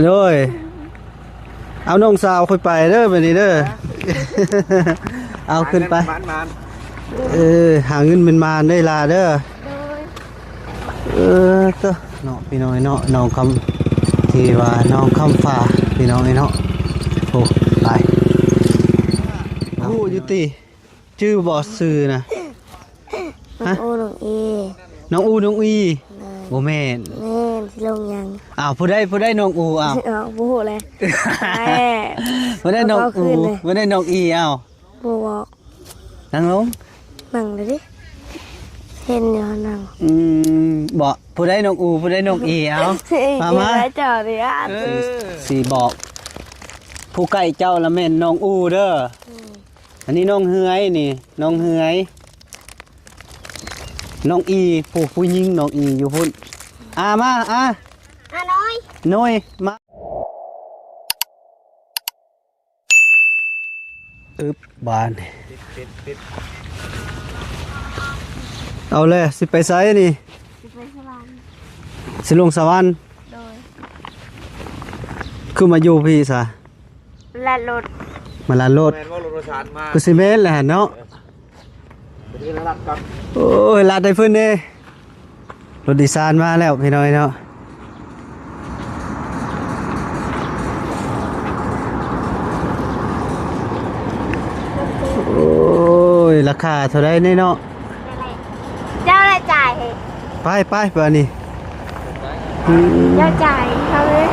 ໂດຍ ເອົານ້ອງສາວຂ້ອຍໄປເດີ ບັດນີ້ເດີ ເອົາຂຶ້ນໄປ ໝານໆ ເອີ ຫາເງິນໝານໆເດີຫຼ້າເດີ. ໂດຍ ເອີ ເຕີເນາະ ພີ່ນ້ອງເນາະ ນ້ອງຄຳ ທີ່ວ່ານ້ອງຄຳຟ້າ ພີ່ນ້ອງເນາະ. ໂອ້ ໄປ ຮູ້ຢູ່ຕິ? ຈື່ບໍ່ຊື່ນະ? ຮະ? ນ້ອງອູ ນ້ອງເອ ນ້ອງອູ ນ້ອງອີ ໂດຍ ບໍ່ແມ່ນ ແມ່ນ ຊິລົງຫຍັງ? ອ້າວ ຜູ້ໃດ ຜູ້ໃດນ້ອງອູ? ອ້າວ ອ້າວ ບໍ່ຮູ້ແຫຼະ ຜູ້ໃດນ້ອງອູ? ຜູ້ໃດນ້ອງອີ? ອ້າວ ບໍ່ບອກ ນັ່ງລົງ ນັ່ງເລີຍເດ້ ເຫັນຢູ່ ນັ່ງ ອືມ ບໍ່ ຜູ້ໃດນ້ອງອູ ຜູ້ໃດນ້ອງອີ? ເອົາ ມາ ມາ ເຈົ້ານີ້ ເອີ ຊິບອກ ຜູ້ໃກ້ເຈົ້າລະແມ່ນນ້ອງອູເດີ. ອືມ ອັນນີ້ນ້ອງເຮືອຍນີ້ ນ້ອງເຮືອຍ ນ້ອງອີ ຜູ້ ຜູ້ຍິງນ້ອງອີຢູ່ພຸ້ນ. ອາ ມາ ອາ ອາ ນ້ອຍ ນ້ອຍ ມາ. ອຶບ ບາດນີ້ ເອົາແຫຼະ ຊິໄປໃສນີ້? ຊິໄປສະຫວັນ ຊິລົງສະຫວັນ. ໂດຍ ຄືມາຢູ່ພີ້ຊະ? ລັດລົດ ມາລັດລົດ ແມ່ນວ່າລົດໂດຍສານມາ ຄືຊິແມ່ນແຫຼະຫັ້ນເນາະ. ເອີ ໂອ້ຍ ລັດໃຫ້ເພິ່ນເດ້ ລົດໂດຍສານມາແລ້ວ ພີ່ນ້ອງເນາະ. ໂອ້ຍ ລາຄາເທົ່າໃດນີ້ເນາະ? ເຈົ້າລະຈ່າຍ ໄປ ໄປ ບາດນີ້ ອືມ ເຈົ້າຈ່າຍເຂົາເດີ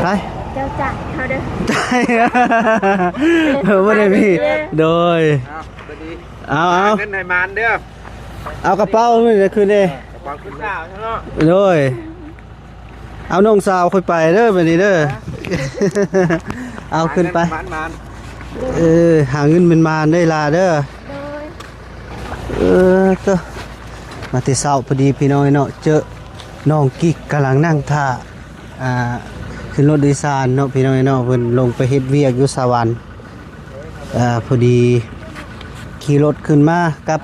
ໄປ ເຈົ້າຈ່າຍເຂົາເດີ ເອີ ບໍ່ໄດ້ມີ ໂດຍ ເອົາ ເອົາ ເອົາ ເງິນໃຫ້ໝານເດີ ເອົາກະເປົາຂຶ້ນເດ້ ກະເປົາຂຶ້ນເນາະ ໂດຍ ເອົານ້ອງສາວຂ້ອຍໄປເດີ ບັດນີ້ເດີ ເອົາຂຶ້ນໄປ ໝານໆ ເອີ ຫາເງິນໝານໆເດີຫຼ້າເດີ. ໂດຍ ເອີ ເຕີ ມາແຕ່ເຊົ້າພໍດີ ພີ່ນ້ອງເນາະ ເຈີນ້ອງກິກກຳລັງນັ່ງຖ້າ ອ່າ ຂຶ້ນລົດໂດຍສານເນາະ ພີ່ນ້ອງເນາະ ເພິ່ນລົງໄປເຮັດວຽກຢູ່ສະຫວັນ. ອ່າ ພໍດີຂີ່ລົດຂຶ້ນມາກັບ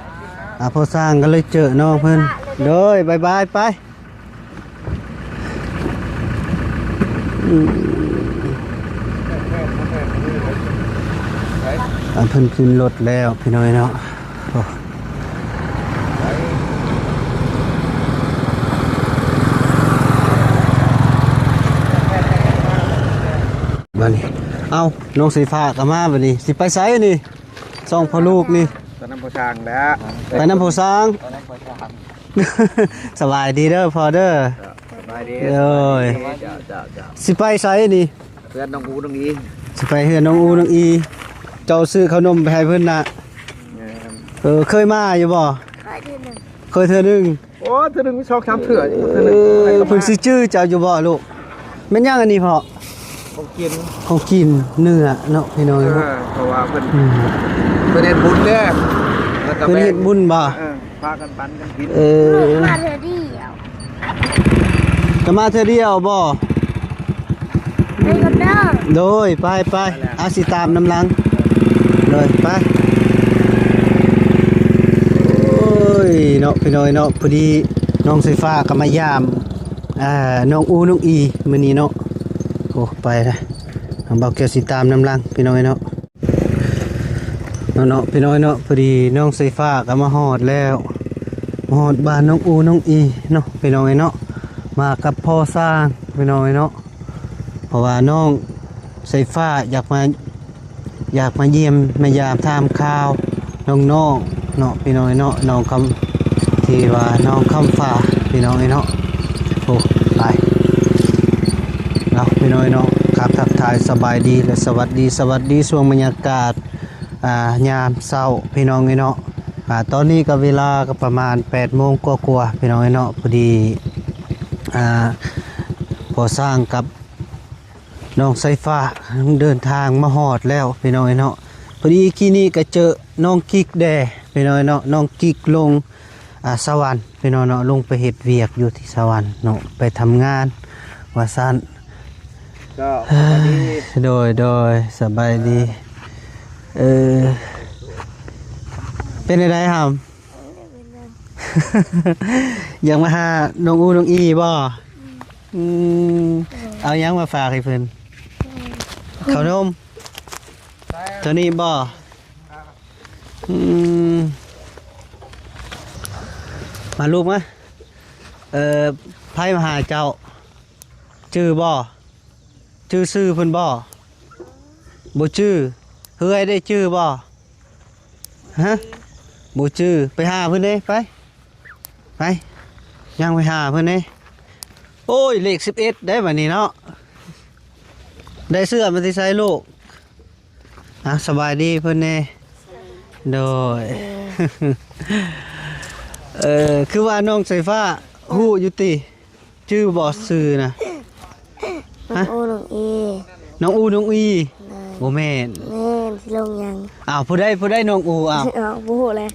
ອ່າ ພໍ່ຊ່າງ ກໍເລີຍເຈີນ້ອງເພິ່ນ. ໂດຍ ບາຍບາຍ ໄປ. ອືມ ອ່າ ເພິ່ນຂຶ້ນລົດແລ້ວ ພີ່ນ້ອງເນາະ. ໂອ້ ບາດນີ້ ເອົ້າ ນ້ອງສາຍຟ້າກໍມາ ບາດນີ້ຊິໄປໃສນີ້? ສອງພໍ່ລູກນີ້ ໄປນຳພໍ່ຊ່າງແຫຼະ ໄປນຳພໍ່ຊ່າງ ໄປນຳພໍ່ຊ່າງ. ສະບາຍດີເດີພໍ່ເດີ. ເຈົ້າ ສະບາຍດີ ໂດຍ ເຈົ້າ ເຈົ້າ ເຈົ້າ ຊິໄປໃສນີ້? ເຮືອນນ້ອງອູນ້ອງອີ ຊິໄປເຮືອນນ້ອງອູນ້ອງອີ. ເຈົ້າຊື້ເຂົ້າໜົມໄປໃຫ້ເພິ່ນນະ? ແມ່ນ ເອີ ເຄີຍມາຢູ່ບໍ່? ເຄີຍເທື່ອໜຶ່ງ ເຄີຍເທື່ອໜຶ່ງ. ໂອ້ ເທື່ອໜຶ່ງມີສອງສາມເທື່ອ ເອີ ເພິ່ນຊິຈື່ເຈົ້າຢູ່ບໍ່ລູກ? ແມ່ນຫຍັງອັນນີ້ພໍ່? ຂອງກິນ ຂອງກິນເນື້ອເນາະ ພີ່ນ້ອງເນາະ. ເອີ ເພາະວ່າເພິ່ນ ອືມ ເພິ່ນເຮັດບຸນເດ້ ເພິ່ນເຮັດບຸນບໍ່? ເອີ ພາກັນປັນກັນກິນ. ເອີ ມາເທື່ອດຽວ ກໍມາເທື່ອດຽວບໍ່? ໄປກ່ອນເດີ. ໂດຍ ໄປ ໄປ ອາ ຊິຕາມນຳຫຼັງ. ໂດຍ ໄປ. ໂອ້ຍ ເນາະ ພີ່ນ້ອງເນາະ ພໍດີນ້ອງສາຍຟ້າກໍມາຢາມ ອ່າ ນ້ອງອູນ້ອງອີມື້ນີ້ເນາະ. ໂອ້ ໄປລະ ບ່າວແກ້ວຊິຕາມນຳຫຼັງ ພີ່ນ້ອງເນາະ. ເນາະ ເນາະ ພີ່ນ້ອງເນາະ ພໍດີນ້ອງສາຍຟ້າກໍມາຮອດແລ້ວ ມາຮອດບ້ານນ້ອງອູນ້ອງອີເນາະ ພີ່ນ້ອງເນາະ. ມາກັບພໍ່ຊ່າງ ພີ່ນ້ອງເນາະ ເພາະວ່ານ້ອງສາຍຟ້າຢາກມາ ຢາກມາຢ້ຽມມາຢາມຖາມຂ່າວນ້ອງໆເນາະ ພີ່ນ້ອງເນາະ. ນ້ອງຄຳ ທີ່ວ່ານ້ອງຄຳຟ້າ ພີ່ນ້ອງເນາະ. ໂອ້ ໄປ ເອົາ ພີ່ນ້ອງເນາະ ຄັບທັກທາຍສະບາຍດີ ແລະ ສະຫວັດດີ ສະຫວັດດີຊ່ວງບັນຍາກາດ ອ່າ ຍາມເຊົ້າ ພີ່ນ້ອງເອີຍເນາະ. ອ່າ ຕອນນີ້ກໍເວລາກໍປະມານແປດໂມງກວ່າໆ ພີ່ນ້ອງເອີຍເນາະ. ພໍດີ ອ່າ ພໍ່ຊ່າງກັບນ້ອງສາຍຟ້າເດີນທາງມາຮອດແລ້ວ ພີ່ນ້ອງເອີຍເນາະ. ພໍດີກີ້ນີ້ກໍເຈີນ້ອງກິກແດ່ ພີ່ນ້ອງເອີຍເນາະ. ນ້ອງກິກລົງ ອ່າ ສະຫວັນ ພີ່ນ້ອງເນາະ ລົງໄປເຮັດວຽກຢູ່ທີ່ສະຫວັນເນາະ ໄປທຳງານວ່າຊັ້ນ. ເຈົ້າ ສະບາຍດີ ໂດຍ ໂດຍ ສະບາຍດີ. ເອີ ເປັນຈັ່ງໃດຫຳ? ຢາກມາຫານ້ອງອູນ້ອງອີບໍ່? ອືມ ອືມ ເອົາຫຍັງມາຝາກໃຫ້ເພິ່ນ? ເຂົ້າໜົມ ໂຕນີ້ບໍ່? ອືມ ມາລູກມາ. ເອີ ໃຜມາຫາເຈົ້າ? ຈື່ບໍ່? ຈື່ຊື່ເພິ່ນບໍ່? ບໍ່ຈື່. ເອື້ອຍໄດ້ຈື່ບໍ່? ຮະ? ບໍ່ຈື່. ໄປຫາເພິ່ນເດ້ ໄປ ໄປ ຍ່າງໄປຫາເພິ່ນເດ້. ໂອ້ຍ ເລກສິບເອັດໄດ້ບາດນີ້ເນາະ. ໄດ້ເສື້ອມາແຕ່ໃສລູກ? ອ່ະ ສະບາຍດີເພິ່ນແດ່. ໂດຍ ເອີ ຄືວ່ານ້ອງສາຍຟ້າຮູ້ຢູ່ຕິ? ຈື່ບໍ່ຊື່ນະ? ຮະ? ນ້ອງອູ ນ້ອງອີ ນ້ອງອູ ນ້ອງອີ. ໂດຍ ບໍ່ແມ່ນ ແມ່ນ ຊິລົງຫຍັງ? ອ້າວ ຜູ້ໃດ ຜູ້ໃດນ້ອງອູ? ອ້າວ ເອົ້າ ບໍ່ຮູ້ແຫຼະ.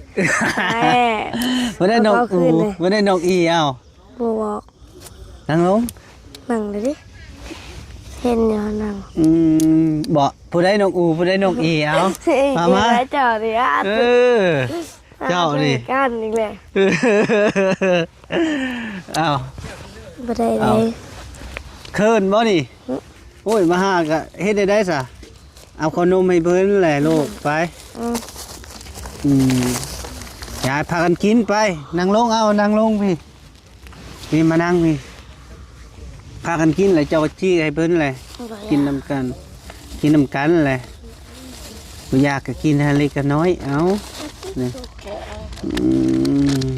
ຜູ້ໃດນ້ອງອູ? ຜູ້ໃດນ້ອງອີ? ອ້າວ ບໍ່ບອກ. ນັ່ງລົງ ນັ່ງເລີຍເດ້. ເຫັນຢູ່ ນັ່ງ. ອືມ ບໍ່ ຜູ້ໃດນ້ອງອູ ຜູ້ໃດນ້ອງອີ? ເອົາ ມາ ມາ ເຈົ້ານີ້ ເອີ ເຈົ້ານີ້ ກັນອີກແລ້ວ. ເອົ້າ ບໍ່ໄດ້ເດ້. ເຂີນບໍ່ນີ້? ໂອ້ຍ ມາຫາກະເຮັດໄດ້ໄດ໋ສະ. ເອົາເຂົ້າໜົມໃຫ້ເພິ່ນແຫຼະລູກ ໄປ. ອືມ ອືມ ຢ່າ ພາກັນກິນໄປ. ນັ່ງລົງ ເອົາ ນັ່ງລົງພີ້ ພີ້ ມານັ່ງພີ້. ພາກັນກິນແຫຼະ ເຈົ້າກໍຈີກໃຫ້ເພິ່ນແຫຼະ. ບໍ່ຢາກ ກິນນຳກັນ ກິນນຳກັນແຫຼະ. ບໍ່ຢາກກໍກິນໃຫ້ເລັກໃຫ້ນ້ອຍ ເອົາ ນີ້. ອືມ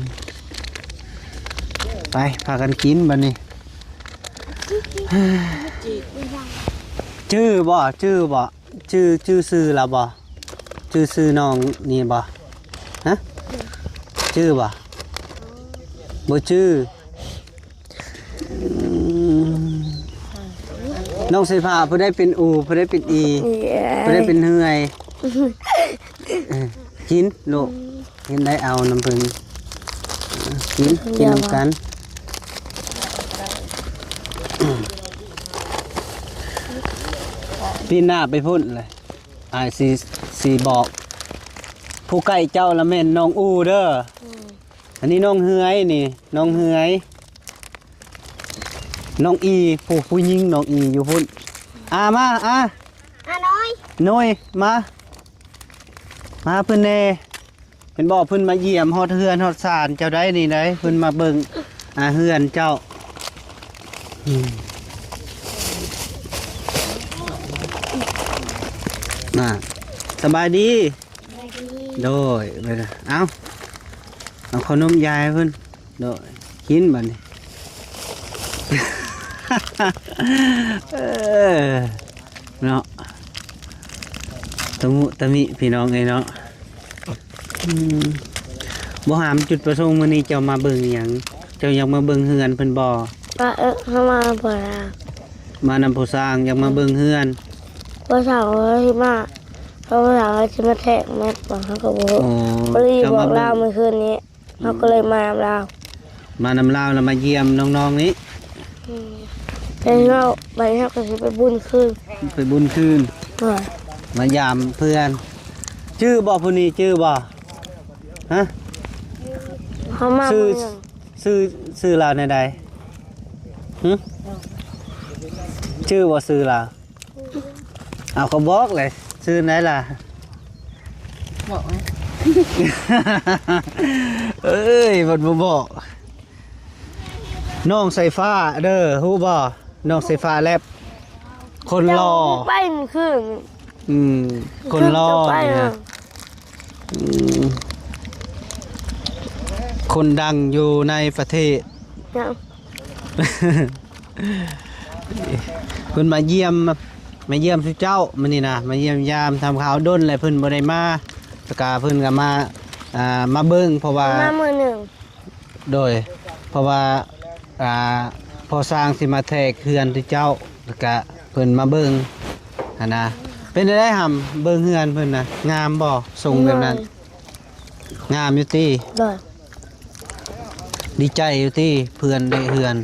ໄປ ພາກັນກິນບາດນີ້. ຈື່ບໍ່? ຈື່ບໍ່? ຈື່ ຈື່ຊື່ລາວບໍ່? ຈື່ຊື່ນ້ອງນີ້ບໍ່? ຮະ? ຈື່ບໍ່? ບໍ່ຈື່. ອືມ ນ້ອງສາຍຟ້າ ຜູ້ໃດເປັນອູ ຜູ້ໃດເປັນອີ ຜູ້ໃດເປັນເຮືອຍ? ເອີ ກິນລູກ. ເຫັນໄດ້ ເອົານຳເພິ່ນ ກິນ ກິນນຳກັນ. ປີໜ້າໄປພຸ້ນແຫຼະ ອ້າຍຊິ ຊິບອກ. ຜູ້ໃກ້ເຈົ້າລະແມ່ນນ້ອງອູເດີ. ອືມ ອັນນີ້ນ້ອງເຮືອຍນີ້ ນ້ອງເຮືອຍ. ນ້ອງອີ ຜູ້ ຜູ້ຍິງນ້ອງອີຢູ່ພຸ້ນ. ອາ ມາ ອາ ອາ ນ້ອຍ ນ້ອຍ ມາ ມາເພິ່ນແດ່. ເພິ່ນບອກເພິ່ນມາຢ້ຽມຮອດເຮືອນຮອດຊານເຈົ້າໄດ໋ນີ້ໄດ໋ ເພິ່ນມາເບິ່ງ ອາ ເຮືອນເຈົ້າ. ອືມ ນະ ສະບາຍດີ. ໂດຍ ໄປລະ ເອົາ ເອົາເຂົ້າໜົມຢາຍໃຫ້ເພິ່ນ ໂດຍ ກິນບາດນີ້. ເອີ ເນາະ ຕະມຸຕະມິພີ່ນ້ອງເອີຍເນາະ. ອືມ ບໍ່ຫາມ ຈຸດປະສົງມື້ນີ້ເຈົ້າມາເບິ່ງຫຍັງ? ເຈົ້າຢາກມາເບິ່ງເຮືອນເພິ່ນບໍ່? ວ່າ ເອີ ເຮົາມາບໍ່ລາວ ມານຳຜູ້ຊ່າງ ຢາກມາເບິ່ງເຮືອນ. ຜູ້ຊ່າງວ່າຊິມາ ເພາະວ່າລາວຊິມາແທກແມັດ ບອກເຮົາກໍບໍ່ຮູ້. ອໍ ພໍດີບອກລາວມື້ຄືນນີ້ ອືມ ເຮົາກໍເລີຍມານຳລາວ ມານຳລາວແລ້ວມາຢ້ຽມນ້ອງໆນີ້. ອືມ ແລ້ວເຮົາ ບາດນີ້ເຮົາກໍຊິໄປບຸນຄືນ ໄປບຸນຄືນ. ເອີ ມາຢາມເພື່ອນ. ຈື່ບໍ່ຜູ້ນີ້? ຈື່ບໍ່? ຮະ? ເຮົາມາ ຊື່ ມື້ໜຶ່ງ ຊື່ ຊື່ລາວແນວໃດ? ຫຶ? ຈື່ບໍ່ຊື່ລາວ? ເອົາ ກໍບອກແຫຼະ ຊື່ແນວໃດລະ? ບອກ ເອີຍ ມັນບໍ່ບອກ. ນ້ອງສາຍຟ້າເດີ ຮູ້ບໍ່? ນ້ອງສາຍຟ້າແລັບ ຄົນຫຼໍ່ ໄປມື້ຄືນ. ອືມ ຄົນຫຼໍ່ນີ້ນະ. ອືມ ຄົນດັງຢູ່ໃນປະເທດ. ເພິ່ນມາຢ້ຽມ ມາຢ້ຽມສູ່ເຈົ້າມື້ນີ້ນະ ມາຢ້ຽມຢາມທຳຂ່າວ. ດົນແລ້ວເພິ່ນບໍ່ໄດ້ມາ ສະກາເພິ່ນກໍມາ ອ່າ ມາເບິ່ງ ເພາະວ່າ ມາມື້ໜຶ່ງ. ໂດຍ ເພາະວ່າ ອ່າ ພໍ່ຊ່າງຊິມາແທກເຮືອນທີ່ເຈົ້າ ແລ້ວກະເພິ່ນມາເບິ່ງຫັ້ນນະ. ເປັນຈັ່ງໃດຫຳ ເບິ່ງເຮືອນເພິ່ນນະ ງາມບໍ່? ຊົງແບບນັ້ນ ງາມ ງາມຢູ່ຕິ? ໂດຍ ດີໃຈຢູ່ຕິ ເພື່ອນໄດ້ເຮືອນ?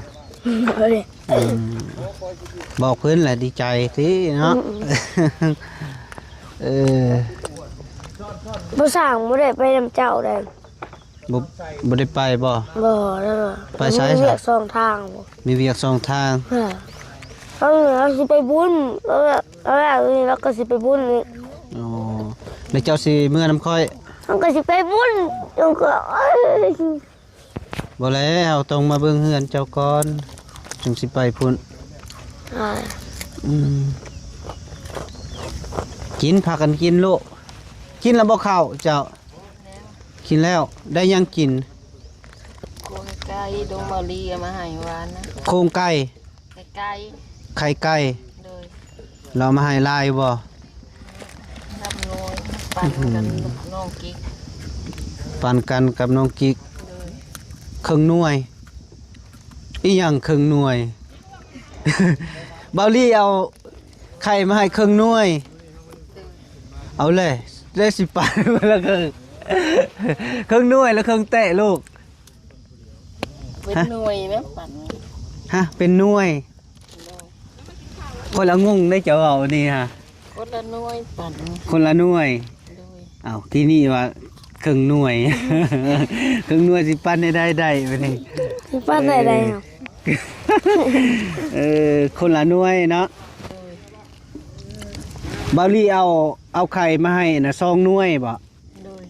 ໂດຍ ອືມ ບອກເພິ່ນແຫຼະດີໃຈຕິເນາະ. ອືມ ເອີ ຜູ້ຊ່າງບໍ່ໄດ້ໄປນຳເຈົ້າໃດ? ບໍ່ ບໍ່ໄດ້ໄປບໍ່? ບໍ່ ໄປໃສ? ມີວຽກສອງທາງ. ມີວຽກສອງທາງ. ເອີ ໄປ ເອົາ ເຮົາຊິໄປບຸນ ເອົາ ເອົາ ເອົາ ເຮົາກໍຊິໄປບຸນອີກ. ອໍ ແລ້ວເຈົ້າຊິເມືອນຳຂ້ອຍ? ເຮົາກໍຊິໄປບຸນ ເຮົາກໍ ບໍ່ແລ້ວ ຕ້ອງມາເບິ່ງເຮືອນເຈົ້າກ່ອນ ຈຶ່ງຊິໄປພຸ້ນ. ອາ ອືມ ກິນ ພາກັນກິນລູກ. ກິນແລ້ວບໍ່ເຂົ້າເຈົ້າ? ກິນແລ້ວ. ໄດ້ຫຍັງກິນ? ໂຄງໄກ່ ດົງເບົາຫຼີເອົາມາໃຫ້ວານນະ. ໂຄງໄກ່? ໄຂ່ໄກ່. ໄຂ່ໄກ່. ໂດຍ. ລາວມາໃຫ້ຫຼາຍຢູ່ບໍ່? ນັບໜ່ວຍ ປັນກັນ ອືມ ນ້ອງກິກ ປັນກັນກັບນ້ອງກິກ. ໂດຍ. ເຄິ່ງໜ່ວຍ? ອີຫຍັງເຄິ່ງໜ່ວຍ? ເບົາຫຼີເອົາໄຂ່ມາໃຫ້ເຄິ່ງໜ່ວຍ. ໂດຍ. ເອົາແຫຼະ ໄດ້ສິບປາຍ ຄົນລະເຄິ່ງ ເຄິ່ງໜ່ວຍ ຫຼື ເຄິ່ງແຕະລູກ? ເປັນ ຮະ? ໜ່ວຍແມ່ນປັນ. ຮະ? ເປັນໜ່ວຍ? ໂດຍ. ຂ້ອຍລະງົງເດ້ເຈົ້າເວົ້ານີ້ຮະ. ຄົນລະໜ່ວຍປັນ. ຄົນລະໜ່ວຍ? ໂດຍ. ເອົ້າ ທີ່ນີ້ວ່າເຄິ່ງໜ່ວຍ ເຄິ່ງໜ່ວຍຊິປັນໃຫ້ໄດ້ໄດ້ບັດນີ້ ຊິປັນໃຫ້ໄດ້. ເອີ ເອີ ຄົນລະໜ່ວຍເນາະ. ໂດຍ. ເບົາຫຼີເອົາ ເອົາໄຂ່ມາໃຫ້ນະ ສອງໜ່ວຍບໍ? ໂດຍ.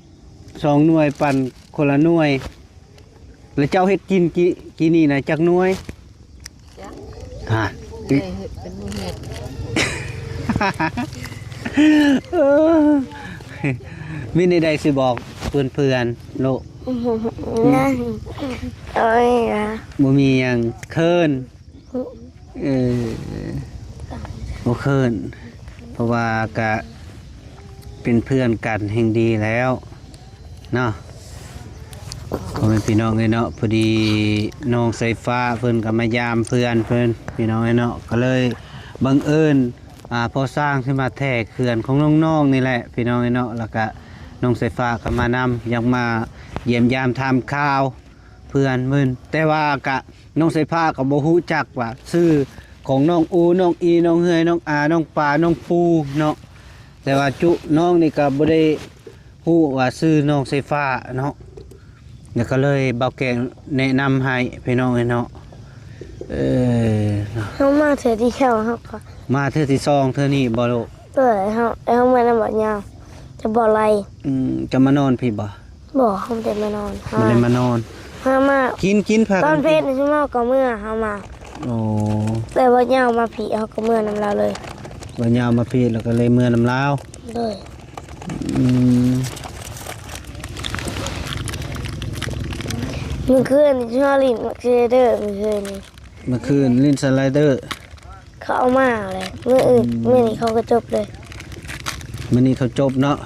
ສອງໜ່ວຍ ປັນຄົນລະໜ່ວຍ. ແລ້ວເຈົ້າເຮັດກິນກີ້ ກີ້ນີ້ນະຈັກໜ່ວຍ? ຈັກ ຮະ? ໄດ້ເຮັດເປັນມື້ເຮັດ. ເອີ ມີແນວໃດຊິບອກເພື່ອນໆ ໂລະ? ຍັງ ໂອ້ຍ ບໍ່ມີຫຍັງ ເຂີນ. ເອີ ບໍ່ເຂີນ ເພາະວ່າກະເປັນເພື່ອນກັນແຮ່ງດີແລ້ວເນາະ ພໍ່ແມ່ພີ່ນ້ອງເອີຍເນາະ. ພໍດີນ້ອງສາຍຟ້າເພິ່ນກໍມາຢາມເພື່ອນເພິ່ນ ພີ່ນ້ອງເອີຍເນາະ ກໍເລີຍບັງເອີນ ອ່າ ພໍ່ຊ້າງທີ່ມາແທກເຮືອນຂອງນ້ອງໆນີ້ແຫຼະ ພີ່ນ້ອງເອີຍເນາະ. ແລ້ວກະນ້ອງສາຍຟ້າກໍມານຳ ຢາກມາຢ້ຽມຢາມຖາມຂ່າວ ເພື່ອນເພິ່ນ ແຕ່ວ່າກະ ນ້ອງສາຍຟ້າກໍບໍ່ຮູ້ຈັກວ່າຊື່ຂອງນ້ອງອູ ນ້ອງອີ ນ້ອງເຮືອຍ ນ້ອງອາ ນ້ອງປາ ນ້ອງປູເນາະ. ແຕ່ວ່າຈຸນ້ອງນີ້ກໍບໍ່ໄດ້ຮູ້ວ່າຊື່ນ້ອງສາຍຟ້າເນາະ ແລ້ວກໍເລີຍບ່າວແກງແນະນຳໃຫ້ພີ່ນ້ອງເອີຍເນາະ. ເອີ ເຮົາມາເທື່ອດຽວ ເຮົາກໍ ມາເທື່ອທີສອງເທື່ອນີ້ບໍ່ລູກ? ເອີ ເຮົາ ເຮົາເມືອນຳບ່າວຍາວ ຈະບໍ່ໄລ່. ອືມ ຈະມານອນພີ້ບໍ່? ບໍ່ ເຮົາບໍ່ໄດ້ມານອນ ບໍ່ໄດ້ມານອນ ເຮົາມາ ກິນ ກິນ ພາກັນກິນ ຕອນເພນຊິມາກໍເມືອ ເຮົາມາ. ໂອ້ ແຕ່ວ່າຍາວມາພີ້ ເຮົາກໍເມືອນຳລາວເລີຍ ວ່າຍາວມາພີ້ ແລ້ວກໍເລີຍເມືອນຳລາວ. ໂດຍ. ອືມ ມື້ຄືນນີ້ຊິມາຫຼິ້ນມັກເຊເດີ ມື້ຄືນນີ້ ເມື່ອຄືນຫຼິ້ນສະໄລເດີ ເຂົາເອົາມາແລ້ວ ມື້ອື່ນ ອືມ ມື້ນີ້ເຂົາກໍຈົບເລີຍ ມື້ນີ້ເຂົາຈົບເນາະ.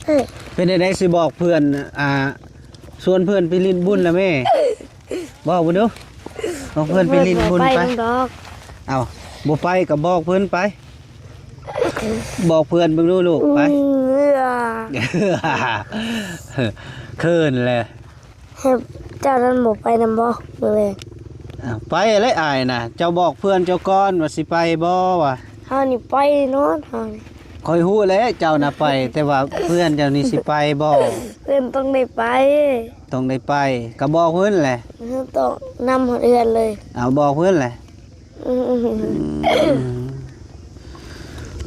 ເອີ ເປັນຈັ່ງໃດຊິບອກເພື່ອນ ອ່າ ຊວນເພື່ອນໄປຫຼິ້ນບຸນລະແມ່ ບອກເບິ່ງດູ ບອກເພື່ອນໄປຫຼິ້ນບຸນໄປ. ເອີ ເອົ້າ ບໍ່ໄປກໍບອກເພິ່ນໄປ ບອກເພື່ອນເບິ່ງດູລູກ ໄປ. ເອີ ເຂີນແຫຼະ. ເຈົ້ານັ້ນບໍ່ໄປນຳບໍ່ມື້ແລງ? ອ້າວ ໄປແຫຼະອ້າຍນະ ເຈົ້າບອກເພື່ອນເຈົ້າກ່ອນວ່າຊິໄປບໍ່ຫວາ? ເຮົານີ້ໄປແນ່ນອນ ເຮົານີ້. ຂ້ອຍຮູ້ແຫຼະເຈົ້ານະໄປ ແຕ່ວ່າເພື່ອນເຈົ້ານີ້ຊິໄປບໍ່? ເພື່ອນຕ້ອງໄດ້ໄປ. ຕ້ອງໄດ້ໄປ ກໍບອກເພິ່ນແຫຼະ. ເຮົາຕ້ອງນຳຮອດເຮືອນເລີຍ. ເອົາ ບອກເພິ່ນແຫຼະ. ອືມ ອືມ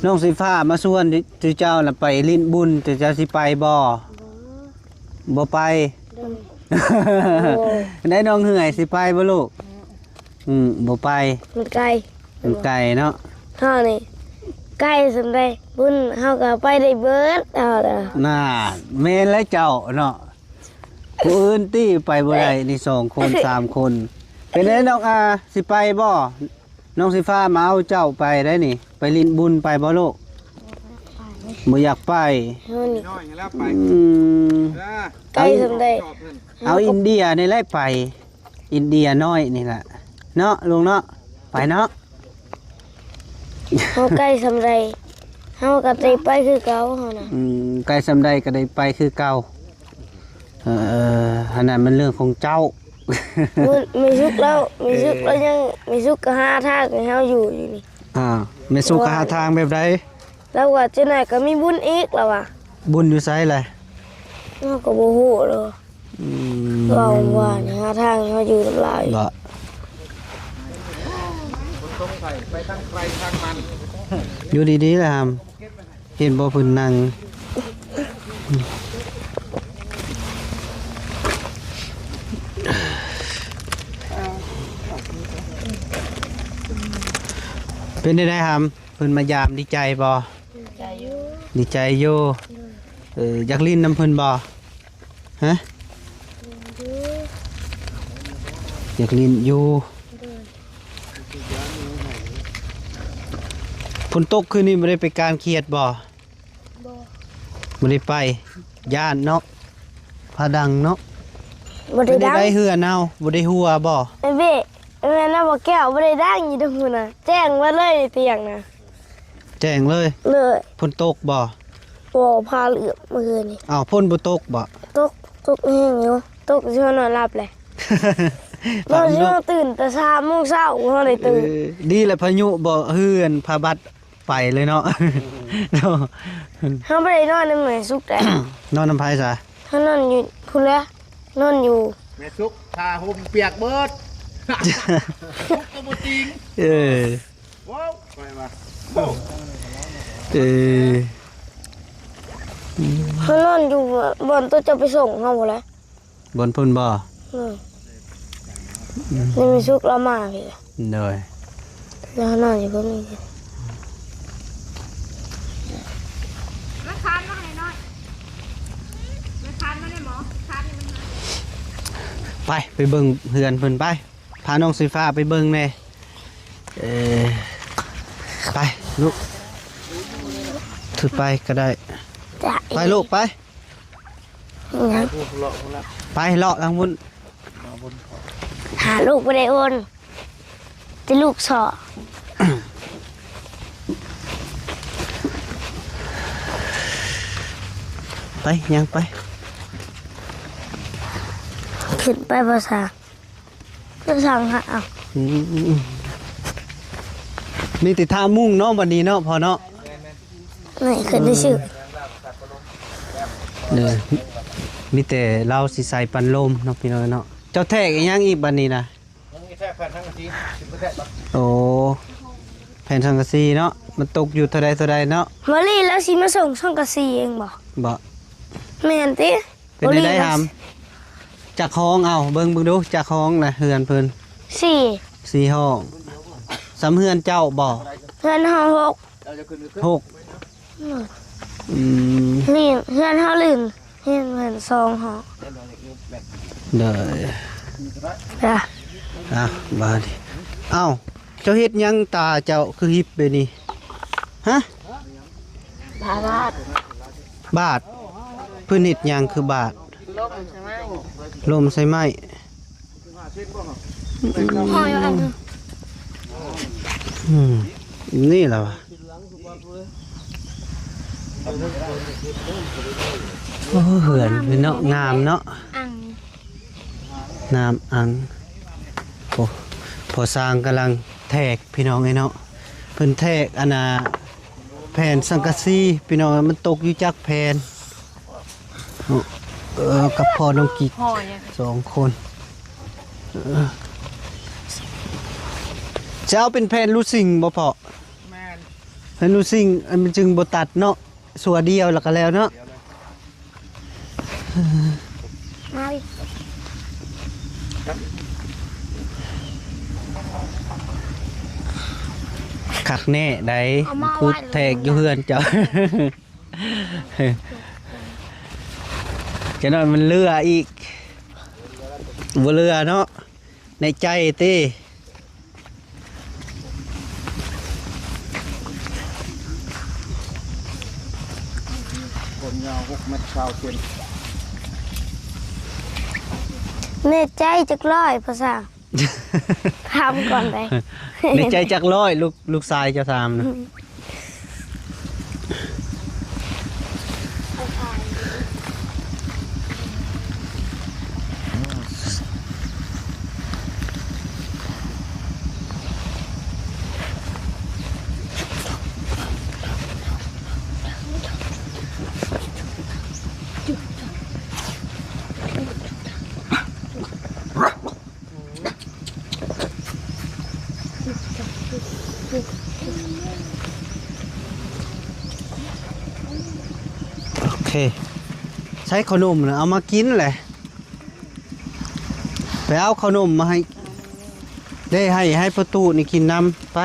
ນ້ອງສາຍຟ້າມາຊວນ ເຈົ້ານະໄປຫຼິ້ນບຸນ ເຈົ້າຊິໄປບໍ່? ບໍ່ ບໍ່ໄປ. ໂດຍ. ໄດ້ ນ້ອງເຮືອຍຊິໄປບໍ່ລູກ? ອືມ ບໍ່ໄປ ມັນໄກ ມັນໄກເນາະ. ເຮົານີ້ໄກສ່ຳໃດ ບຸນເຮົາກໍໄປໄດ້ເບິດ ເຮົານະ. ນັ້ນ ແມ່ນແລ້ວເຈົ້າເນາະ ຜູ້ອື່ນຕິໄປບໍ່ໄດ້ ນີ້ສອງຄົນ ສາມຄົນ. ເປັນໄດນ້ອງອາ ຊິໄປບໍ່? ນ້ອງສາຍຟ້າມາເອົາເຈົ້າໄປໄດ໋ນີ້ ໄປຫຼິ້ນບຸນໄປບໍ່ລູກ? ບໍ່ຢາກໄປ. ນ້ອຍແລ້ວໄປ. ອືມ ເອີ ໄກສ່ຳໃດ ເອົາອິນເດຍນີ້ແຫຼະໄປ ອິນເດຍນ້ອຍນີ້ແຫຼະເນາະ ລຸງເນາະ ໄປເນາະ. ເຮົາໄກສ່ຳໃດ ເຮົາກໍໄດ້ໄປຄືເກົ່າເຮົານະ. ອືມ ໄກສ່ຳໃດກໍໄດ້ໄປຄືເກົ່າ. ເອີ ອັນນັ້ນມັນເລື່ອງຂອງເຈົ້າ. ແມ່ສຸກລາວ ແມ່ສຸກລາວຍັງ ແມ່ສຸກກໍຫາທາງໃຫ້ເຮົາຢູ່ຢູ່ນີ້. ອ່າ ແມ່ສຸກກໍຫາທາງແບບໃດ? ລາວວ່າຈັ່ງໃດກໍມີບຸນອີກ ລາວວ່າ. ບຸນຢູ່ໃສລະ? ເຮົາກໍບໍ່ຮູ້ລະ. ອືມ ເວົ້າວ່ານີ້ຫາທາງໃຫ້ເຮົາຢູ່ນຳລາວອີກ. ບໍ່ ໃສ່ໄປທາງໃຄທາງມັນ ຢູ່ດີໆແຫຼະຫຳ ເຫັນບໍ່ເພິ່ນນັ່ງ ເປັນຈັ່ງໃດຫຳ ເພິ່ນມາຢາມ ດີໃຈບໍ່? ດີໃຈຢູ່ ດີໃຈຢູ່ ເອີ ຢາກຫຼິ້ນນຳເພິ່ນບໍ່? ຮະ ຢູ່ ຢາກຫຼິ້ນຢູ່ ໂດຍ ຝົນຕົກຄືນນີ້ບໍ່ໄດ້ໄປການຂຽດບໍ່? ບໍ່ ບໍ່ໄດ້ໄປ ຢ້ານເນາະ ຟ້າດັງເນາະ ບໍ່ໄດ້ ເປັນຈັ່ງໃດ ດັງ ເຮືອນເຮົາບໍ່ໄດ້ຮົ່ວບໍ່? ເອີ ເບ້ ແມ່ນນະ ບໍ່ແກ້ວ ບໍ່ໄດ້ດັງຢູ່ເດີພຸ້ນນະ ແຈ້ງເບິດເລີຍຕຽງນະ ແຈ້ງເລີຍ ເລີຍ ຝົນຕົກບໍ່? ບໍ່ ຟ້າເຫຼືອມມື້ຄືນນີ້ ອ້າວ ຝົນບໍ່ຕົກບໍ່? ຕົກ ຕົກແຮງຢູ່ ຕົກຊິນອນຫຼັບແຫຼະ ຕອນເຮົາຕື່ນແຕ່ສາມໂມງເຊົ້າ ເຮົາໄດ້ຕື່ນ ເອີ ດີແຫຼະ ພາຍຸບໍ່ ເຮືອນພາບັດ ໄປເລີຍເນາະ ເຮົາບໍ່ໄດ້ນອນນຳແມ່ສຸກໃດ ນອນນຳໃຜຊະ? ເຮົານອນຢູ່ພຸ້ນແຫຼະ ນອນຢູ່ ແມ່ສຸກ ຜ້າຫົ່ມປຽກເບິດ ສຸກກໍບໍ່ຕິງ ເອີ ວ້າວ ຂ້ອຍວ່າ ເອີ ເຮົານອນຢູ່ບ່ອນໂຕເຈົ້າໄປສົ່ງເຮົາພຸ້ນແຫຼະ ບ່ອນພຸ້ນບໍ່? ໂດຍ ອືມ ນີ້ມີສຸກລາວມາພີ້ ໂດຍ ລາວນອນຢູ່ພຸ້ນ ມັນຄານມາໃຫ້ໜ້ອຍ ມັນຄານມາໄດ້ໝໍ ຄານນີ້ມັນ ໄປ ໄປເບິ່ງເຮືອນເພິ່ນ ໄປ ພານ້ອງສີຟ້າໄປເບິ່ງແດ່ ເອີ ໄປລູກ ຖືໄປກໍໄດ້ ໄປລູກ ໄປ ຫຍັງ ໄປເລາະທາງພຸ້ນ ຫາລູກບໍ່ໄດ້ໂອນ ແຕ່ລູກສໍ້ ໄປ ຍ່າງໄປ ຂຶ້ນໄປບໍ່ຊ່າງ ຄືຊ່າງຫາເອົາ ອືມ ມີແຕ່ທ່າມຸງເນາະ ບັດນີ້ເນາະ ພໍ່ເນາະ ນີ້ຂຶ້ນໄດ້ຊື່ ເດີ ມີແຕ່ລາວຊິໃສ່ປັນລົມເນາະ ພີ່ນ້ອງເນາະ ເຈົ້າແທກອີ່ຫຍັງອີກບັດນີ້ນະ? ຍັງມີແທກແຜ່ນສັງກະສີ ຊິບໍ່ແທກດອກ ໂອ້ ແຜ່ນສັງກະສີເນາະ ມັນຕົກຢູ່ເທົ່າໃດເທົ່າໃດເນາະ ມາລີລາວຊິມາສົ່ງສັງກະສີເອງບໍ່? ບໍ່ ແມ່ນຕິ? ເປັນຈັ່ງໃດຫຳ ຈັກຫ້ອງ ເອົາເບິ່ງເບິ່ງດູ ຈັກຫ້ອງນະ ເຮືອນເພິ່ນ ສີ່ ສີ່ຫ້ອງ ສ່ຳເຮືອນເຈົ້າບໍ່? ເຮືອນເຮົາຫົກ ຫົກ ອືມ ນີ້ເຮືອນເຮົາລຶ້ງ ເຮືອນເພິ່ນສອງຫ້ອງ ໂດຍ ຈ້ະ ອ່ະ ບາດນີ້ ເອົ້າ ເຈົ້າເຮັດຫຍັງ ຕາເຈົ້າຄືຮິບແບບນີ້ ຮະ? ບາດ ບາດ ເພິ່ນເຮັດຫຍັງຄືບາດ? ລົມໃສ່ໄມ້ ລົມໃສ່ໄມ້ ຫ້ອຍວ່າອັນ ອືມ ນີ້ລະວະ ໂອ້ ເຮືອນເນາະ ງາມເນາະ ອັງ ນ້ຳອັງ ໂອ້ ພໍ່ຊ່າງກຳລັງແທກ ພີ່ນ້ອງເອີຍເນາະ ເພິ່ນແທກອັນນ່າ ແຜ່ນສັງກະສີ ພີ່ນ້ອງເອີຍ ມັນຕົກຢູ່ຈັກແຜ່ນ ເອີ ກັບພໍ່ນ້ອງກິກ ສອງຄົນ ເອີ ຊິເອົາເປັນແຜ່ນລູຊິງບໍ່ພໍ່? ແມ່ນ ແຜ່ນລູຊິງ ອັນມັນຈຶ່ງບໍ່ຕັດເນາະ ຊົ່ວດຽວແລ້ວກໍແລ້ວເນາະ ມາ ຄັກແນ່ໃດ ເອົາມາ ຄືແທກຢູ່ເຮືອນເຈົ້າ ຈັກໜ້ອຍມັນເຫຼືອອີກ ບໍ່ເຫຼືອເນາະ ໃນໃຈຕິ ຄວາມຍາວຫົກແມັດຊາວເຊັນ ແນ່ໃຈຈັກຮ້ອຍ ພາສາ ຖາມກ່ອນໄດ໋ ໃນໃຈຈັກຮ້ອຍ ລູກ ລູກຊາຍເຈົ້າຖາມນະ ອືມ ເຄ ໃຊ້ເຂົ້າໜົມນະ ເອົາມາກິນແຫຼະ ໄປເອົາເຂົ້າໜົມມາໃຫ້ ໄດ້ໃຫ້ ໃຫ້ພໍ່ຕູ້ນີ້ກິນນຳ ໄປ.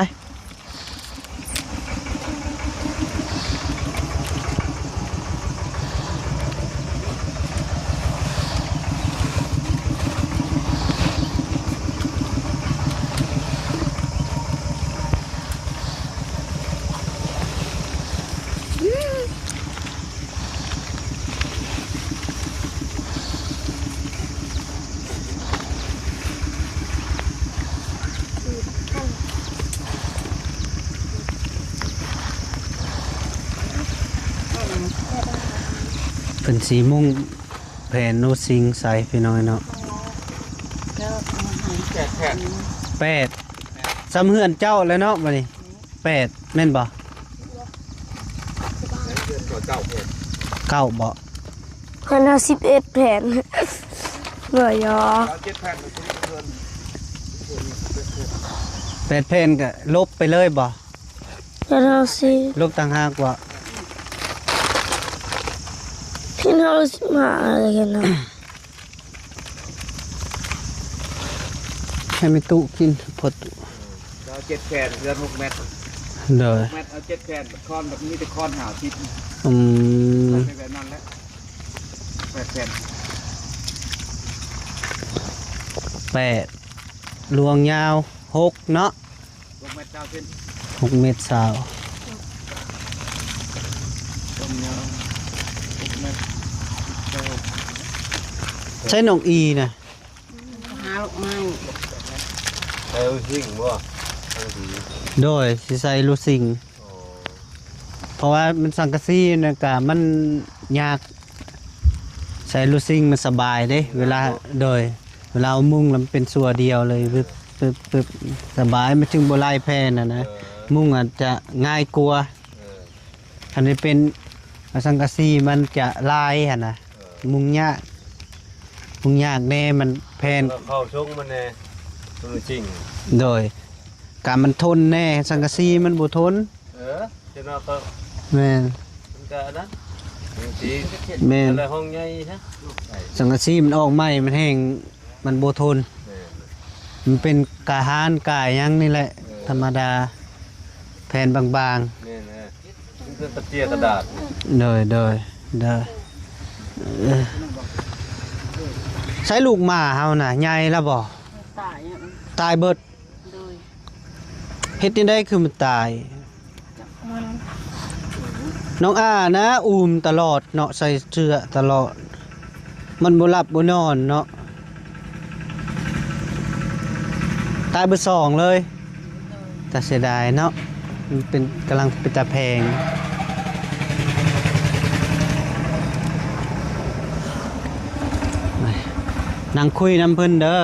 ເພິ່ນຊິມຸງແຜ່ນໂນຊິງໃສ່ພີ່ນ້ອງເນາະ. ແປດແຜ່ນ ແປດ ສ່ຳເຮືອນເຈົ້າແລ້ວເນາະ ບັດນີ້. ແປດແມ່ນບໍ່? ເກົ້າບໍ່? ເພິ່ນເອົາສິບເອັດແຜ່ນ ບໍ່ຢອກ ເອົາເຈັດແຜ່ນ ແປດແຜ່ນກໍລົບໄປເລີຍບໍ່? ເພິ່ນເອົາສິບ ລົບຕ່າງຫາກບໍ່? ເພິ່ນເອົາສິບຫ້າ ເລີຍນະ. ໃຫ້ແມ່ຕູ້ກິນ ພໍຕູ້ ເອົາເຈັດແຜ່ນ ເຮືອນຫົກແມັດ ໂດຍ ຫົກແມັດ ເອົາເຈັດແຜ່ນ ຄອນແບບນີ້ ແຕ່ຄອນຫ້າສິບ ອືມ ໃສ່ໄປແບບນັ້ນແຫຼະ ແປດແຜ່ນ ແປດ ລວງຍາວຫົກເນາະ. ຫົກແມັດຊາວເຊັນ ຫົກແມັດຊາວ ຄວາມຍາວຫົກແມັດຊາວ. ໃຊ້ນ້ອງອີນະ ຫາລູກໄມ້ ໃຊ້ລູກຊິງບໍ່? ໂດຍ ຊິໃຊ້ລູກຊິງ ອໍ ເພາະວ່າມັນສັງກະສີນະກະມັນຍາກ ໃຊ້ລູກຊິງມັນສະບາຍເດ້ ເວລາ ໂດຍ ເວລາເອົາມຸງແລ້ວມັນເປັນຊົ່ວດຽວເລີຍ ປຶບ ປຶບ ປຶບ ສະບາຍ ມັນຈຶ່ງບໍ່ໄຫຼແຜ່ນຫັ້ນນະ ເອີ ມຸງອາດຈະງ່າຍກວ່າ ເອີ ຄັນໄດ້ເປັນສັງກະສີມັນຈະຫຼາຍຫັ້ນນະ ເອີ ມຸງຍາກ ມຸງຍາກແດ່ ມັນແຜ່ນ ເຂົ້າຊົງມັນແດ່ ມັນຈິງ ໂດຍ ກະມັນທົນແດ່ ສັງກະສີມັນບໍ່ທົນ. ເອີ ເຈົ້າເນາະ ກໍແມ່ນ ມັນກໍອັນນັ້ນ ມັນຊິ ແມ່ນ ແລ້ວຫ້ອງໃຫຍ່ຊະ ສັງກະສີມັນອອກໃໝ່ ມັນແຮງ ມັນບໍ່ທົນ ແມ່ນ ມັນເປັນກາຮ້ານກາຫຍັງນີ້ແຫຼະ ເອີ ທຳມະດາ ແຜ່ນບາງໆ ແມ່ນ ເອີ ມັນເປັນກະເຈ້ຍກະດາດ ໂດຍ ໂດຍ ໂດຍ ເອີ ໃຊ້ລູກໝາເຮົານະ ໃຫຍ່ແລ້ວບໍ່? ຕາຍ ຕາຍເບິດ ໂດຍ ເຮັດຈັ່ງໃດຄືມັນຕາຍ? ມັນ ນ້ອງອານະ ອຸມຕະຫຼອດເນາະ ໃສ່ເສື້ອຕະຫຼອດ ມັນບໍ່ຫຼັບບໍ່ນອນເນາະ ຕາຍເບິດສອງເລີຍ ໂດຍ ຕາເສຍດາຍເນາະ ມັນເປັນ ກຳລັງເປັນຕາແພງ ນັ່ງຄຸຍນຳເພິ່ນເດີ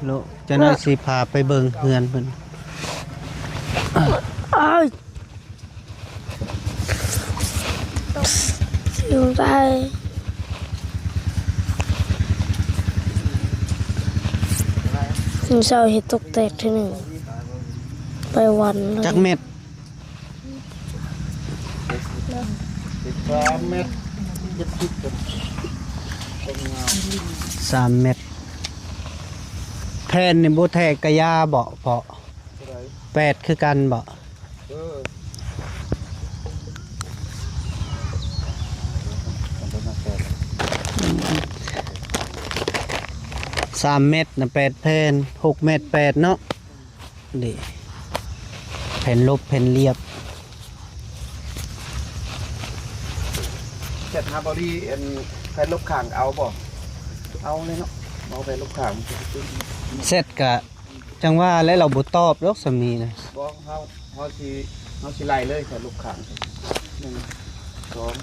ໂລະ ຈັກໜ້ອຍຊິພາໄປເບິ່ງເຮືອນເພິ່ນ ອ້າຍ ຊິໄດ້ ມື້ເຊົ້າເຮັດຕົກແຕກເທື່ອໜຶ່ງ ໄປວັນເລີຍ ຈັກແມັດ? ສາມແມັດ ສາມແມັດ ແຜ່ນນີ້ບໍ່ແທກກະຢາເບາະ ເພາະ ເທົ່າໃດ? ແປດຄືກັນເບາະ? ເອີ ສາມແມັດນະ ແປດແຜ່ນ ຫົກແມັດແປດເນາະ. ນີ້ ແຜ່ນລົບ ແຜ່ນລຽບ ແຊັດຫາບໍລີ ອັນ ແຜ່ນລົບຂ້າງເອົາບໍ່? ເອົາເລີຍເນາະ ເອົາແຜ່ນລົບຂ້າງ ແຊັດກະ ຈັ່ງວ່າແຫຼະ ລາວບໍ່ຕອບດອກສ່ຳນີ້ນະ ບໍ່ ເຮົາ ເຮົາຊິ ເຮົາຊິໄລ່ເລີຍ ແຜ່ນລົບຂ້າງ ໜຶ່ງ ສອງ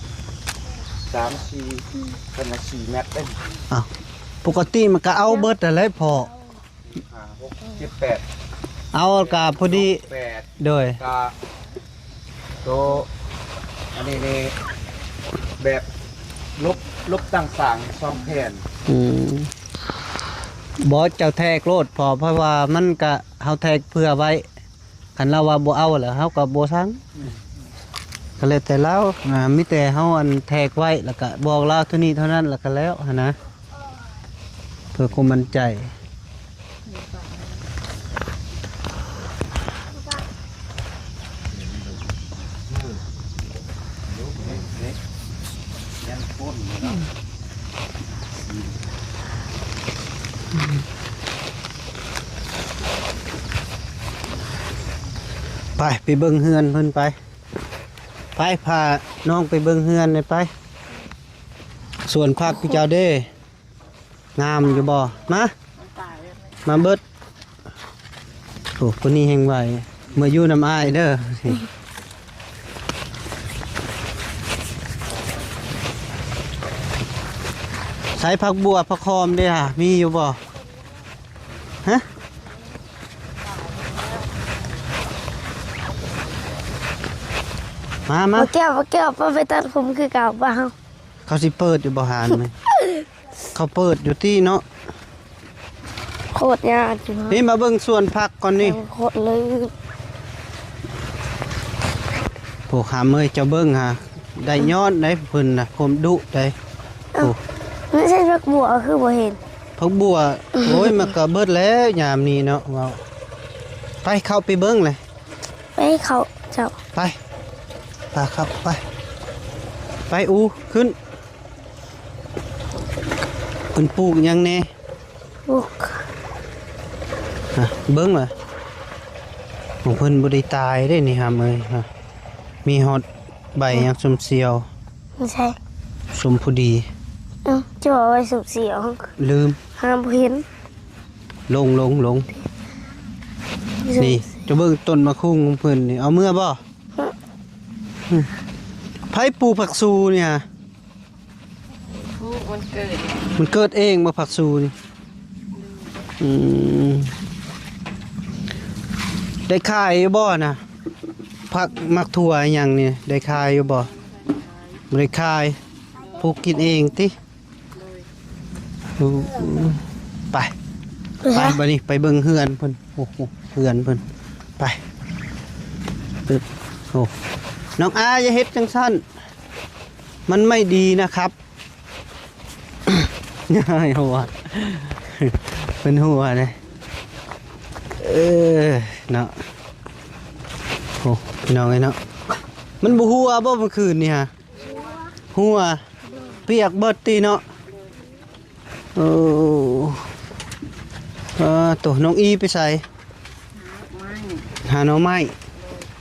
ສາມ ສີ່ ເພິ່ນວ່າສີ່ແມັດເດ້ ອ້າວ ປົກກະຕິມັນກະເອົາເບິດຫັ້ນແຫຼະພໍ່ ຫ້າ ຫົກ ເຈັດ ແປດ ເອົາກະພໍດີ ແປດ ໂດຍ ກະໂຕ ອັນນີ້ນີ້ ແບບລົບ ລົບຕັ້ງສາງສອງແຜ່ນ ອືມ ບໍ່ ເຈົ້າແທກໂລດ ເພາະ ເພາະວ່າມັນກະ ເຮົາແທກເພື່ອໄວ້ ຄັນລາວວ່າບໍ່ເອົາແລ້ວ ເຮົາກໍບໍ່ສັ່ງ ອືມ ກໍແລ້ວແຕ່ລາວ ອ່າ ມີແຕ່ເຮົາອັນແທກໄວ້ ແລ້ວກໍບອກລາວເທົ່ານີ້ເທົ່ານັ້ນ ແລ້ວກໍແລ້ວຫັ້ນນະ ເພື່ອຄວາມໝັ້ນໃຈ. ໄປ ໄປເບິ່ງເຮືອນເພິ່ນໄປ. ໄປ ພານ້ອງໄປເບິ່ງເຮືອນແດ່ໄປ. ສວນຜັກເຈົ້າເດ້ ງາມຢູ່ບໍ່? ມາ ມາເບິດ. ໂອ້ ຜູ້ນີ້ແຮ່ງໄວ ເມືອຢູ່ນຳອ້າຍເດີ. ໃສ່ຜັກບົ່ວຜັກຫອມເດ້ຫາ ມີຢູ່ບໍ່? ຮະ ມາ ມາ ບໍ່ແກ້ວ ບໍ່ແກ້ວ ໄປຕັດຜົມຄືເກົ່າບໍ່ເຮົາ. ເຂົາຊິເປີດຢູ່ບໍ່ ຮ້ານນີ້? ເຂົາເປີດຢູ່ຕິເນາະ. ໂຄດຍາກຢູ່ເນາະ. ນີ້ມາເບິ່ງສວນຜັກກ່ອນນີ້ ໂຄດເລີຍ. ໂອ້ ຫາເມີຍເຈົ້າເບິ່ງຫາ ໄດ້ຍ້ອນໄດ໋ເພິ່ນນະ ຄວາມດຸໄດ໋. ເອົ້າ ໂອ້ ມັນໃສ່ຜັກບົ່ວຄືບໍ່ເຫັນ ຜັກບົ່ວ. ໂອ້ຍ ມັນກໍເບິດແລ້ວຍາມນີ້ເນາະ ເວົ້າ. ໄປ ເຂົ້າໄປເບິ່ງເລີຍ. ໄປເຂົ້າເຈົ້າ ໄປ ພາເຂົ້າໄປ ໄປ ອູ ຂຶ້ນ. ເພິ່ນປູກຫຍັງແດ່? ປູກ ຮະ ເບິ່ງລະ ຂອງເພິ່ນບໍ່ໄດ້ຕາຍເດ້ນີ້ ຫາເມີຍ ຮະ ມີຮອດໃບຫຍັງຊົມຊຽວ ໃສ ຊົມຜູ້ດີ. ເອົ້າ ເຈົ້າເອົາໄວ້ຊົມຊຽວ ລືມ ຫາບໍ່ເຫັນ. ລົງ ລົງ ລົງ ນີ້ ເຈົ້າເບິ່ງຕົ້ນໝາກຫຸ່ງຂອງເພິ່ນນີ້ ເອົາເມືອບໍ່? ໃຜປູກຜັກຊູນີ້ຫະ? ປູກ ມັນເກີດ ມັນເກີດເອງບໍ່ ຜັກຊູນີ້? ອືມ ໄດ້ຂາຍຢູ່ບໍ່ນະ? ຜັກໝາກຖົ່ວອີ່ຫຍັງນີ້ ໄດ້ຂາຍຢູ່ບໍ່? ບໍ່ໄດ້ຂາຍ ປູກກິນເອງຕິ? ໂອ້ ໄປ ໄປ ໄປ ບາດນີ້ໄປເບິ່ງເຮືອນເພິ່ນ. ໂອ້ໂຫ ເຮືອນເພິ່ນ ໄປ ປຶບ. ໂອ້ ນ້ອງອາ ຢ່າເຮັດຈັ່ງຊັ້ນ ມັນໄມ່ດີນະຄັບ. ໃຫ້ຫົວ ເພິ່ນຫົວເດ້. ເອີ ເນາະ ໂອ້ ພີ່ນ້ອງເອີຍເນາະ ມັນບໍ່ຫົວບໍ່ເມື່ອຄືນນີ້ຫະ? ຫົວ ປຽກເບິດຕິເນາະ. ໂອ້ ເອີ ໂຕ ນ້ອງອີໄປໃສ? ຫາໜໍ່ໄມ້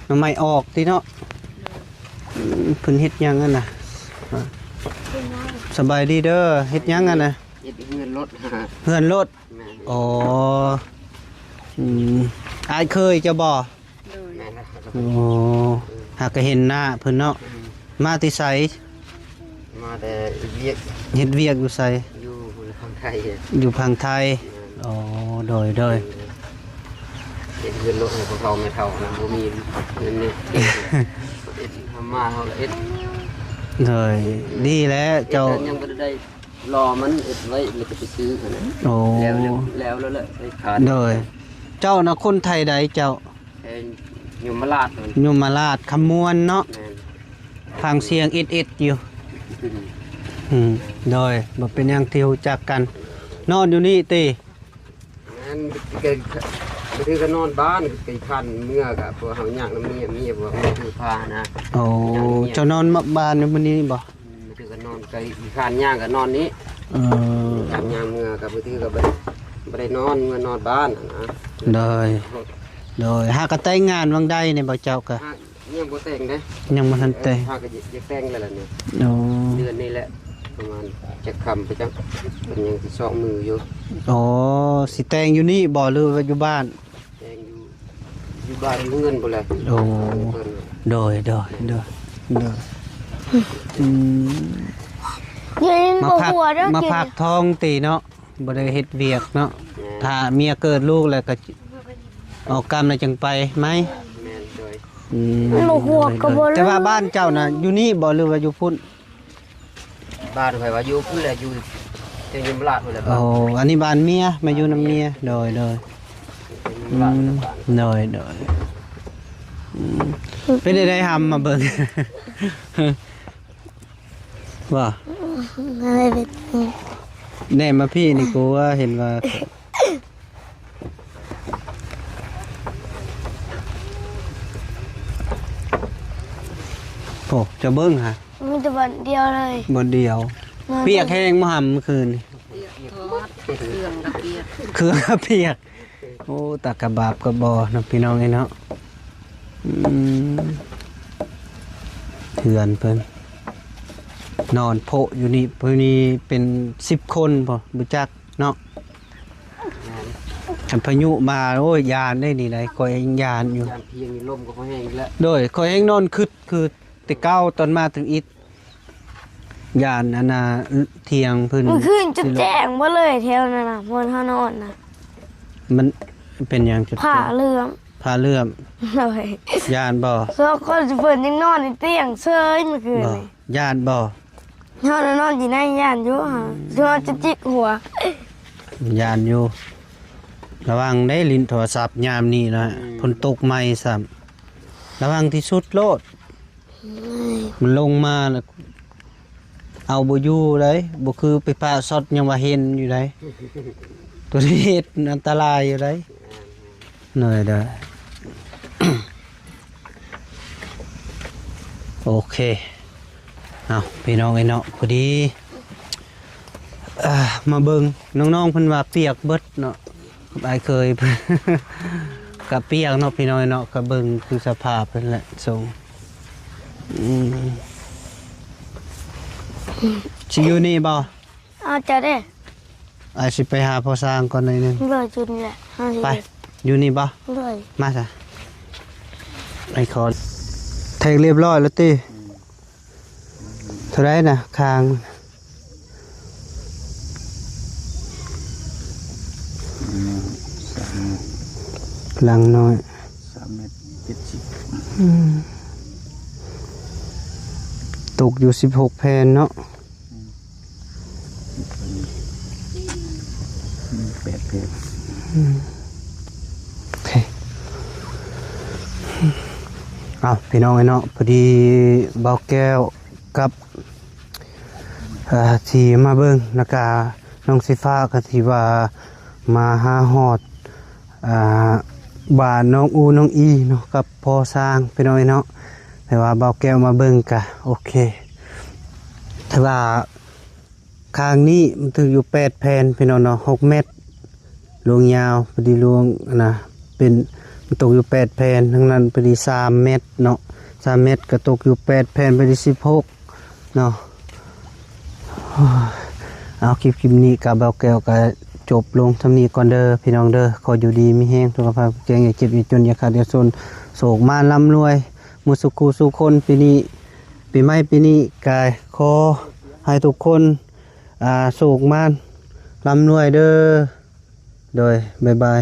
ໜໍ່ໄມ້ອອກຕິເນາະ. ອືມ ເພິ່ນເຮັດຫຍັງຫັ້ນນະ? ສະບາຍດີເດີ ເຮັດຫຍັງຫັ້ນນະ? ເຮັດເຮືອນລົດ ເຮືອນລົດ. ແມ່ນ ອໍ ອືມ ອ້າຍເຄີຍເຈົ້າບໍ່? ໂດຍ ແມ່ນແລ້ວ ໂອ້ ຫາກະເຫັນໜ້າເພິ່ນເນາະ. ອືມ ມາແຕ່ໃສ? ມາແຕ່ເຮັດວຽກ ເຮັດວຽກຢູ່ໃສ? ຢູ່ຝັ່ງໄທ ຢູ່ຝັ່ງໄທ. ແມ່ນ ອໍ ໂດຍ ໂດຍ ເຮັດເຮືອນລົດໃຫ້ພໍ່ເຖົ້າແມ່ເຖົ້ານະ ບໍ່ມີເງິນນີ້ ເຮັດທຳມາເຮົາລະເຮັດ. ໂດຍ ດີແລ້ວເຈົ້າ ເຮັດແລ້ວຍັງບໍ່ໄດ້ ລໍມັນເຮັດໄວ້ ແລ້ວກໍໄປຊື້ຫັ້ນນະ. ໂອ້ ແລ້ວ ແລ້ວ ແລ້ວແຫຼະ ໄປຂາຍ. ໂດຍ ເຈົ້ານະຄົນໄທໃດເຈົ້າ? ເອີ ຍົມມະລາດ ຍົມມະລາດຄຳມ່ວນເນາະ. ແມ່ນ ຟັງສຽງເອັດໆຢູ່. ອືມ ອືມ ໂດຍ ບໍ່ເປັນຫຍັງທີ່ຮູ້ຈັກກັນ. ນອນຢູ່ນີ້ຕິ? ແມ່ນ ໄປ ໄປຖືກະນອນບ້ານ ໄປຄັນເມືອກະ ເພາະເຮົາຍາກນຳເມຍ ເມຍບໍ່ມີຜູ້ພານະ. ໂອ້ ເຈົ້ານອນບ້ານມື້ນີ້ບໍ່? ອືມ ບາງເທື່ອກໍນອນໄກ ຂ້ານຍ່າງກໍນອນນີ້. ເອີ ຂ້ານຍ່າງເມືອກໍບາງເທື່ອກໍບໍ່ ບໍ່ໄດ້ນອນ ເມືອນອນບ້ານນະ. ໂດຍ ໂດຍ ຫາກະແຕ່ງງານວັງໃດນີ້ບໍ່ເຈົ້າກະ? ຫາ ຍັງບໍ່ແຕ່ງເດ້ ຍັງບໍ່ທັນແຕ່ງ. ຫາກະຢາກແຕ່ງແລ້ວລະນີ້. ໂອ້ ເດືອນນີ້ແຫຼະ ປະມານຈັກຄ່ຳໄປຈັກ ເພິ່ນຍັງຊິຊອກມືຢູ່. ໂອ້ ຊິແຕ່ງຢູ່ນີ້ບໍ່ ຫຼືວ່າຢູ່ບ້ານ? ແຕ່ງຢູ່ ຢູ່ບ້ານຢູ່ເຮືອນພຸ້ນແຫຼະ. ໂອ້ ເພິ່ນ ໂດຍ ໂດຍ ໂດຍ ໂດຍ ອືມ ຢູ່ນີ້ ມາພັກ ບໍ່ຫົວເດີ ມາພັກທ້ອງຕິເນາະ ບໍ່ໄດ້ເຮັດວຽກເນາະ. ແມ່ນ ຖ້າເມຍເກີດລູກແລ້ວກໍອອກກຳແລ້ວຈຶ່ງໄປໃໝ່. ແມ່ນ ໂດຍ ອືມ ມັນບໍ່ຫົວ ໂດຍ ກໍບໍ່ ໂດຍ ແຕ່ວ່າບ້ານເຈົ້ານະຢູ່ນີ້ບໍ່ ຫຼືວ່າຢູ່ພຸ້ນ? ບ້ານຂ້ອຍວ່າຢູ່ພຸ້ນແຫຼະ ຢູ່ແຖວຍົມມະລາດພຸ້ນແຫຼະ. ໂອ້ ອັນນີ້ບ້ານເມຍ ມາຢູ່ນຳເມຍ. ໂດຍ ໂດຍ ຢູ່ຍົມມະລາດພຸ້ນແຫຼະ. ອືມ ໂດຍ ໂດຍ ອືມ ເປັນໄດ້ຫຳມາເບິ່ງ ບໍ່ ແນມມາພີ້ນີ້ ກູວ່າເຫັນວ່າ ໂອ້ ເຈົ້າເບິ່ງຫາ ມີແຕ່ບ່ອນດຽວເລີຍ ບ່ອນດຽວ. ນອນ ປຽກແຮງບໍ່ຫຳມື້ຄືນນີ້? ປຽກ ເຄື່ອງກະປຽກ ເຄື່ອງກະປຽກ. ໂອ້ ຕາກະບາບກະບໍ່ເນາະ ພີ່ນ້ອງເອີຍເນາະ. ອືມ ເຮືອນເພິ່ນ ນອນໂພະຢູ່ນີ້ ຜູ້ນີ້ເປັນສິບຄົນພຸ້ນ ບໍ່ຈັກເນາະ. ຄັນພາຍຸມາ ໂອ້ຍ ຢ້ານເດ້ນີ້ໃດ໋ ຂ້ອຍຍັງຢ້ານຢູ່ ຢ້ານພຽງນີ້ ລົມກໍບໍ່ແຮງອີກແລ້ວ. ໂດຍ ຂ້ອຍແຮງນອນຄຶດຄືແຕ່ເກົ່າ ຕອນມາທຳອິດ ຢ້ານອັນນ່າ ຖຽງເພິ່ນ ມື້ຄືນຈົນແຈ້ງເບິດເລີຍແຖວນັ້ນນະ ບ່ອນເຮົານອນນະ. ມັນເປັນຫຍັງຈົນ ຜ້າເຫຼື້ອມ ຜ້າເຫຼື້ອມ. ໂດຍ ຢ້ານບໍ່? ສອງຄົນເພິ່ນຍັງນອນຢູ່ຕຽງເຊີຍມື້ຄືນນີ້. ຢ້ານບໍ່? ເຮົານະນອນຢູ່ໃນ ຢ້ານຢູ່ ເຮົາ ເຮົາຈະຈິກຫົວ. ຢ້ານຢູ່ ລະວັງເດ້ຫຼິ້ນໂທລະສັບຍາມນີ້ນະ. ອືມ ຝົນຕົກໃໝ່ຊ້ຳ ລະວັງທີ່ສຸດໂລດ. ມັນລົງມາລະເອົາບໍ່ຢູ່ໃດ໋ ບໍ່ຄືໄຟຟ້າຊັອດຍັງວ່າເຫັນຢູ່ໃດ໋ ໂຕນີ້ເຮັດອັນຕະລາຍຢູ່ໃດ໋. ໂດຍ ໂດຍ ໂອເຄ ເອົາ ພີ່ນ້ອງເອີຍເນາະ ພໍດີ ອ່າ ມາເບິ່ງ ນ້ອງໆເພິ່ນວ່າປຽກເບິດເນາະ ກັບອ້າຍເຄີຍ ກະປຽກເນາະ ພີ່ນ້ອງເອີຍເນາະ ກະເບິ່ງຄືສະພາບເພິ່ນແຫຼະ ສົ່ງ ອືມ ຊິຢູ່ນີ້ບໍ່? ເອົາ ເຈົ້າເດ້ ອ້າຍຊິໄປຫາພໍ່ຊ່າງກ່ອນໜ້ອຍໜຶ່ງ. ໂດຍ ຈຸດນີ້ແຫຼະ ເຮົາຊິ ໄປ ຢູ່ນີ້ບໍ່? ໂດຍ ມາຊະ ໄອ້ຂໍ ແທກລຽບຮ້ອຍແລ້ວຕິ? ເທົ່າໃດນະ ຄາງ? ອືມ ສາມແມັດ ຫຼັງນ້ອຍ ສາມແມັດເຈັດສິບ. ອືມ ຕົກຢູ່ສິບຫົກແຜ່ນເນາະ. ອືມ ແປດແຜ່ນ. ອືມ ໂອເຄ ເອົາ ພີ່ນ້ອງເອີຍເນາະ ພໍດີບ່າວແກ້ວກັບ ເອີ ທີ່ມາເບິ່ງ ແລ້ວກະນ້ອງສີຟ້າກະທີ່ວ່າມາຫາຮອດ ອ່າ ບ້ານນ້ອງອູນ້ອງອີເນາະ ກັບພໍ່ຊ່າງ ພີ່ນ້ອງເອີຍເນາະ. ແຕ່ວ່າບ່າວແກ້ວມາເບິ່ງກະໂອເຄ ແຕ່ວ່າຄາງນີ້ມັນຖືກຢູ່ແປດແຜ່ນ ພີ່ນ້ອງເນາະ ຫົກແມັດ ລວງຍາວ ພໍດີລວງ ອັນນະ ເປັນ ມັນຕົກຢູ່ແປດແຜ່ນ ທາງນັ້ນພໍດີສາມແມັດເນາະ ສາມແມັດ ກະຕົກຢູ່ແປດແຜ່ນ ພໍດີສິບຫົກ ເນາະ. ເອົາ ຄລິບ ຄລິບນີ້ກະບ່າວແກ້ວກະຈົບລົງສ່ຳນີ້ກ່ອນເດີ ພີ່ນ້ອງເດີ. ຂໍຢູ່ດີມີແຮງ ສຸຂະພາບແຂງແຮງ ຢ່າເຈັບຢ່າຈົນ ຢ່າຂາດຢ່າຈົນ ໂຊກມານລ່ຳລວຍໝົດສູ່ຄູ່ສູ່ຄົນ. ປີນີ້ ປີໃໝ່ປີນີ້ກະຂໍໃຫ້ທຸກຄົນ ອ່າ ໂຊກມານລ່ຳລວຍເດີ. ໂດຍ ບາຍບາຍ.